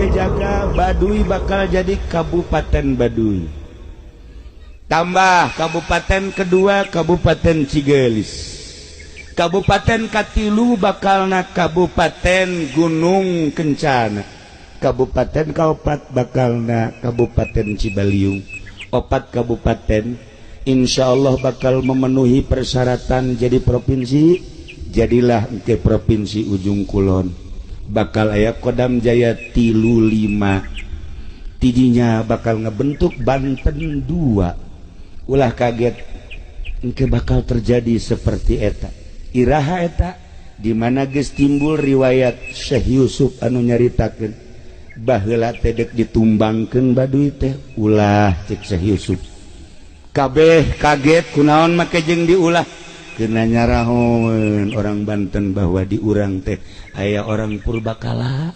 Jaga-jaga Baduy bakal jadi Kabupaten Baduy, tambah kabupaten kedua Kabupaten Cigelis, Kabupaten katilu bakalna Kabupaten Gunung Kencana, Kabupaten kaopat bakalna Kabupaten Cibaliung. Opat kabupaten Insya Allah bakal memenuhi persyaratan jadi provinsi. Jadilah ke Provinsi Ujung Kulon, bakal aya Kodam Jaya tilu lima, tidinya bakal ngebentuk Banten dua. Ulah kaget, engke bakal terjadi seperti eta. Iraha eta? Dimana geus timbul riwayat Syekh Yusuf anu nyaritakeun baheula teh dek ditumbangkeun Baduy teh. Ulah, cek Syekh Yusuf. Kabeh kaget, kunaon make jeung diulah? Kena nyarahoeun orang Banten bahwa di urang teh aya orang purbakala.